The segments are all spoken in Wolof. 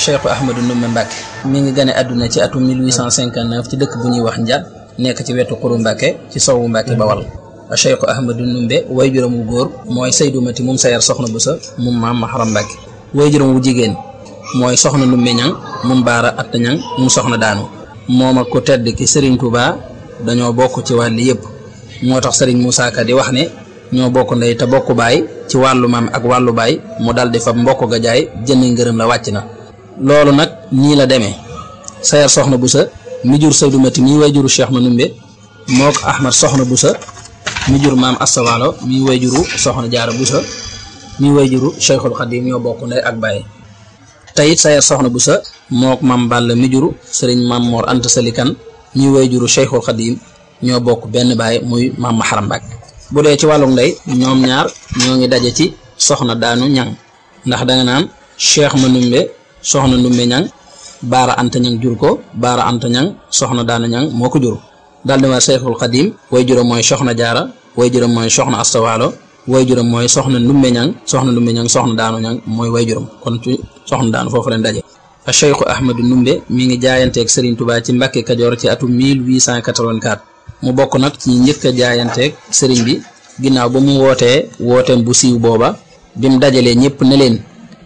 Cheikh Ahmadou Ndoumbé Mbacke mi ngi gane àdduna ci atum 1859 ci dëkk bu ñuy wax Ndia nekk ci wetu Xuru Mbacke ci sowu Mbacke Bawal. Cheikh Ahmadou Ndoumbé waajuram wu góor mooy Seydou Mati moom Sayar Soxna Busa moom Maam Maharam Mbacke. waajuram wu jigéen mooy Soxna Ndoumbé Ñang moom Baara Atta Ñang moom Soxna Daanu. moom ak ku tedd ki Serigne Touba dañoo bokk ci wàll yëpp moo tax Serigne Moussa Ka di wax ne ñoo bokk ndey te bokk baay ci wàllu maam ak wàllu baay mu daldi fa mbokk ga jaay jënd ngërëm la wàcc na. loolu nag nii la demee Sayar Soxna Busa mi jur Seydou Mati mi wayjuru Cheikh Ndoumbé mook Ahmad Soxna Busa mi jur maam Asta Walo mi wayjuru Soxna Jaara Busa mi wayjuru Cheikhul Khadim ñoo bokk ndey ak baay. tayit Sayar Soxna Busa mook maam Balla mi juru Serigne Maam Mor Anta Sali Kan mi wayjuru Cheikhul Khadim ñoo bokk benn baay muy Maam Maharam Mbacke. bu dee ci wàllu ndey ñoom ñaar ñoo ngi daje ci Soxna Daanu Ñang ndax danga naan Cheikh Ndoumbé Soxna Ndoumbé Ñang Baara Anta Ñang jur ko Baara Anta Ñang Soxna Daanu Ñang moo ko jur daldi war Cheikhul Khadim wayjuram mooy Soxna Jaara wayjuram mooy Soxna Asta Walo wayjuram mooy Soxna Ndoumbé Ñang Soxna Ndoumbé Ñang Soxna Daanu Ñang mooy wayjuram kon ci Soxna Daanu foofu leen daje. Cheikh Ahmadou Ndoumbé mi ngi jaayanteeg Serigne Touba ci Mbacke Kajoor ci atum 1884 mu bokk nag ci njëkk a jaayanteeg Serigne bi ginnaaw ba mu wooteem bu siiw booba bi mu dajalee ñëpp ne leen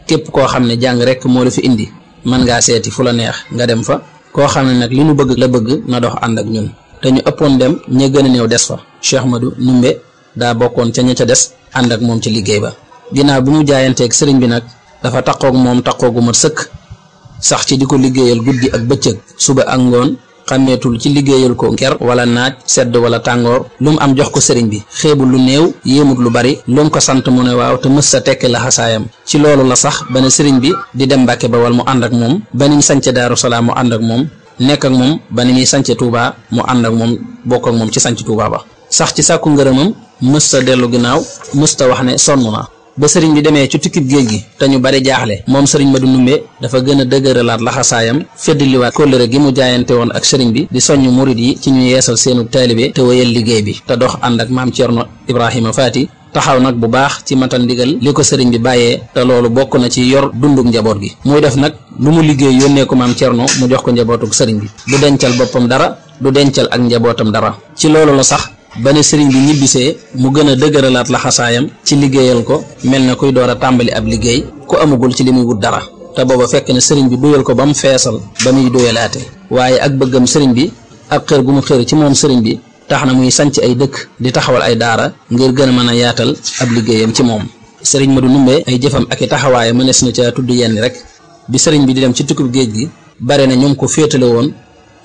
képp koo xam ne jàng rek moo la fi indi mën ngaa seeti fu la neex nga dem fa koo xam ne nag li nu bëgg la bëgg na dox ànd ak ñun te ñu ëppoon dem ña gën a néew des fa. Cheikh Ahmadou Ndoumbé daa bokkoon ca ña ca des ànd ak moom ci liggéey ba ginnaaw bi mu jaayanteeg Serigne bi nag dafa taqoog moom taqoogu mat sëkk sax ci di ko liggéeyal guddi ak bëccëg suba ak ngoon xàmmeetul ci liggéeyal ko ker wala naaj sedd wala tàngoor lu mu am jox ko sëriñ bi xeebul lu néew yéemut lu bari lu mu ko sant mu ne waaw te mës sa tekki la xasaayam ci loolu la sax ba ne sëriñ bi di dem Mbàkke Bawal mu ànd ak moom ba ni mu sance Daaru Salaam mu ànd ak moom nekk ak moom ba ni muy sance Touba mu ànd ak moom bokk ak moom ci sanc Touba ba sax ci sàkku ngërëmam mës sa dellu ginnaaw mës ta wax ne sonn na ba sëriñ bi demee ci tukkib géej gi te ñu bari jaaxle moom sëriñ Ahmadou Ndoumbé dafa gën a dëgëralaat laxasaayam feddliwaat kóllëre gi mu jaayante woon ak sëriñ bi di soññ murid yi ci ñu yeesal seenu taalibe te wéyal liggéey bi te dox ànd ak maam Cerno Ibrahima Faati taxaw nag bu baax ci matal ndigal li ko sëriñ bi bàyyee te loolu bokk na ci yor dunduk njaboot gi muy def nag lu mu liggéey yónnee ko maam Cerno mu jox ko njabootuk sëriñ bi du dencal boppam dara du dencal ak njabootam dara ci loolu la sax ba ne sëriñ bi ñibbisee mu gën a dëgëralaat laxasaayam ci liggéeyal ko mel na kuy door a tàmbali ab liggéey ku amagul ci li muy wut dara te booba fekk ne sëriñ bi duyal ko ba mu feesal ba muy duyalaate waaye ak bëggam sëriñ bi ak xër gu mu xër ci moom sëriñ bi tax na muy sanc ay dëkk di taxawal ay daara ngir gën a mën a yaatal ab liggéeyam ci moom. sëriñ Ahmadou Ndoumbé ay jëfam ak i taxawaay mënees na ca tudd yenn rek bi sëriñ bi di dem ci tukkub géej gi bare na ñu ko féetale woon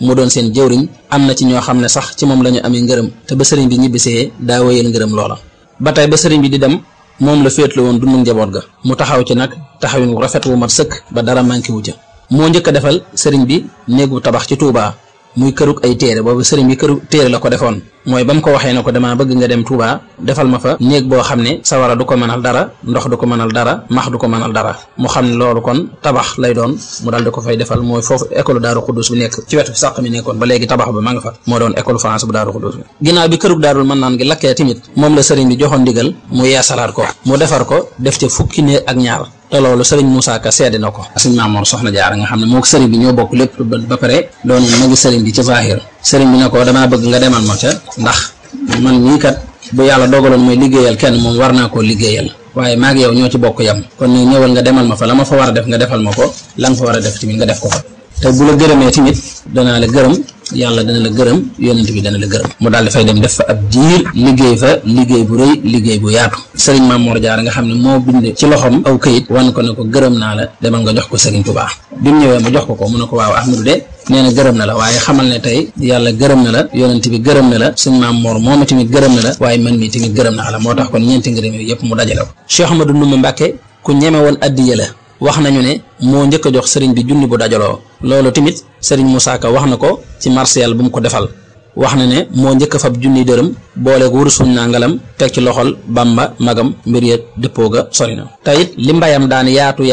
mu doon seen jëwriñ am na ci ñoo xam ne sax ci moom la ñu amee ngërëm te ba sëriñ bi ñibbisee daa wéyal ngërëm loola ba tey ba sëriñ bi di dem moom la féetlu woon dundu njaboot ga mu taxaw ci nag taxawin wu rafet wu mat sëkk ba dara manqué wu ca moo njëkk a defal sëriñ bi néegu tabax ci Touba muy kërug ay téere boobu sëriñ bi këru téere la ko defoon mooy ba mu ko waxee ne ko damaa bëgg nga dem Touba defal ma fa néeg boo xam ne sawara du ko mënal dara ndox du ko mënal dara max du ko mënal dara mu xam ne loolu kon tabax lay doon mu dal di ko fay defal mooy foofu école Daaru Xuddus bi nekk ci wetu sàq mi nekkoon ba léegi tabax ba ma nga fa moo doon école France bu Daaru Xuddus bi ginnaaw bi kërug Daarul Mannaan gi lakkee tamit moom la sëriñ bi joxoon ndigal mu yeesalaat ko mu defar ko def ca fukki néeg ak ñaar te loolu sëriñ Moussa Ka seede na ko sëriñ Maam Mor Soxna Jaara nga xam ne moo ko sëriñ bi ñoo bokk lépp ba pare doon magi sëriñ bi ci zaahir sëriñ bi ne ko damaa bëgg nga demal ma ca ndax man ñii kat bu yàlla dogaloon mooy liggéeyal kenn moom war naa koo liggéeyal waaye maag yow ñoo ci bokk yam kon nag ñëwal nga demal ma fa la ma fa war a def nga defal ma ko la nga fa war a def tamit nga def ko fa te bu la gërëmee tamit danaa la gërëm yàlla dana la gërëm yonent bi dana la gërëm mu daal di fay dem def fa ab diir liggéey fa liggéey bu rëy liggéey bu yaatu sëriñ Maam Mor Jaara nga xam ne moo bind ci loxom aw këyit wan ko ne ko gërëm naa la demal nga jox ko sëriñ Touba bi mu ñëwee mu jox ko mu ne ko waaw Ahmadou de nee na gërëm na la waaye xamal ne tey yàlla gërëm na la yonent bi gërëm na la sëñ Maam Mor mooma tamit gërëm na la waaye man mii tamit gërëm naa la moo tax kon ñeenti ngërëm yooyu yëpp mu dajale ko Cheikh Ahmadou Ndoumbé Mbacke ku ñeme woon addiya la wax nañu ne moo njëkk a jox sëriñ bi junni bu dajaloo loolu tamit sëriñ Moussa Ka wax na ko ci martial bu mu ko defal wax na ne moo njëkk a fab junni dërëm boole ko wurusuñ naa ngalam teg ci loxol Bamba magam mbir ya dëppoo ga sori na te it li mbayam daan yaatu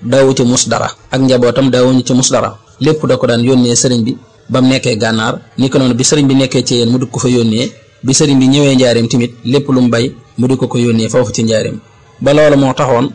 daawu ci mus dara ak njabootam daawuñu ci mus dara lépp da ko daan yónnee sëriñ bi ba mu nekkee gànnaar ni ko noonu bi sëriñ bi nekkee ci yéen mu di ko fa yónnee bi sëriñ bi ñëwee njaareem tamit lépp lu mu bay mu di ko yónnee foofu ci njaareem ba loolu moo taxoon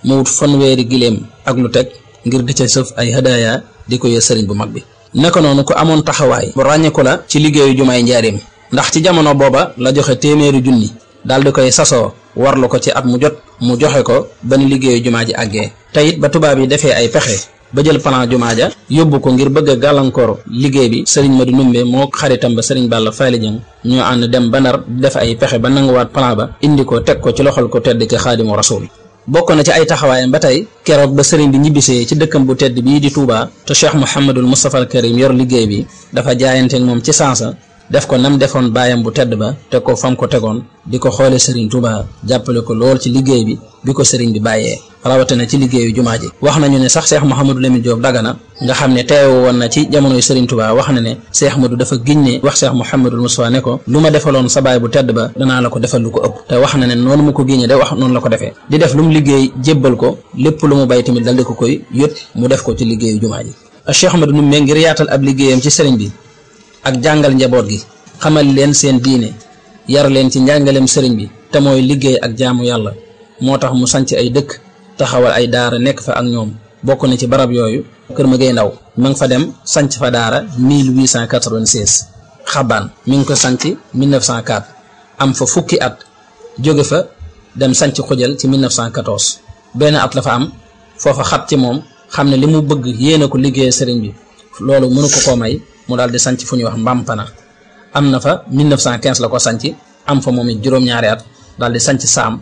mu wut fanweeri giléem ak lu teg ngir di ca sëf ay hadaaya di ko yee sëriñ bu mag bi. naka noonu ku amoon taxawaay bu ràññeeku la ci liggéeyu jumaay njaareem ndax ci jamono booba la joxe téeméeri junni daal di koy sasoo warlu ko ci at mu jot mu joxe ko ba ni liggéeyu jumaa ji àggee. te it ba tubaab yi defee ay pexe ba jël plan jumaa ja yóbbu ko ngir bëgg a gàllankoor liggéey bi sëriñ Madu Numbe moo xaritam ba sëriñ Balla Faali Jeng ñoo ànd dem ba Ndar def ay pexe ba nanguwaat plan ba indi ko teg ko ci loxol ko tedd ki Xaadimu Rasuul. bokk na ci ay taxawaayam ba tey keroog ba sëriñ bi ñibbisee ci dëkkam bu tedd bii di Touba te Cheikh Mouhamadul Moustapha al Karim yor liggéey bi dafa jaayanteeg moom ci sansa def ko nam defoon baayam bu tedd ba teg ko fam ko tegoon di ko xoole sëriñ Touba jàppale ko lool ci liggéey bi ko sëriñ bi bàyyee rawatina ci liggéeyu jumaa ji. wax nañu ne sax Cheikh Mouhamadou Lamine Diop Dagana nga xam ne teewu woon na ci jamonoy sëriñ Touba wax na ne Cheikh Modou dafa giñ ne wax Cheikh Mouhamadul Moustapha ne ko lu ma defaloon sa baay bu tedd ba danaa la ko defal lu ko ëpp. te wax na ne noonu mu ko giñee de wax noonu la ko defee di def lu mu liggéey jébbal ko lépp lu mu bay tamit dal di ko koy yót mu def ko ci liggéeyu jumaa ji. Cheikh Modou Numbe ngir yaatal ab liggéeyam ci sëriñ bi ak jàngal njaboot gi xamal leen seen diine yar leen ci njàngaleem sëriñ bi te mooy liggéey ak jaamu yàlla moo tax mu sanc ay dëkk taxawal ay daara nekk fa ak ñoom. bokk na ci barab yooyu Kër Magay Ndaw ma nga fa dem sanc fa daara 1896 xabaan mi ngi ko sanc 1904 am fa fukki at jóge fa dem sanc xujal ci 1914 benn at la fa am foofa xat ci moom xam ne li mu bëgg yéena ko liggéey sëriñ bi loolu mënu ko koo may mu daal di sanc fu ñuy wax Mbampana am na fa 1915 la ko sanc am fa moom it juróom-ñaari at daal di sanc Saam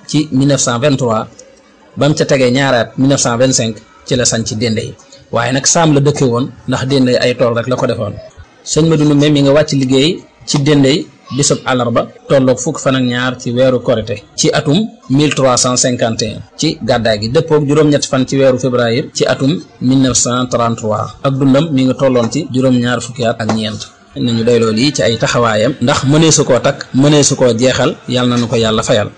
ci 1923 ba mu ca tegee ñaari at 1925 ci la sanc Dendey waaye nag Saam la dëkke woon ndax Dendey ay tool rek la ko defoon. sëñ Madu Numbe mi nga wàcc liggéey ci Dendey bisub àllarba tolloog fukk fan ak ñaar ci weeru korite ci atum 1351 ci gàddaay gi dëppoog juróom-ñett fan ci weeru février ci atum 1933 ak dundam mi nga tolloon ci juróom-ñaar fukki at ak ñeent. nañu doyloo lii ci ay taxawaayam ndax mënee su koo takk mënee su koo jeexal yàlla na nu ko yàlla fayal.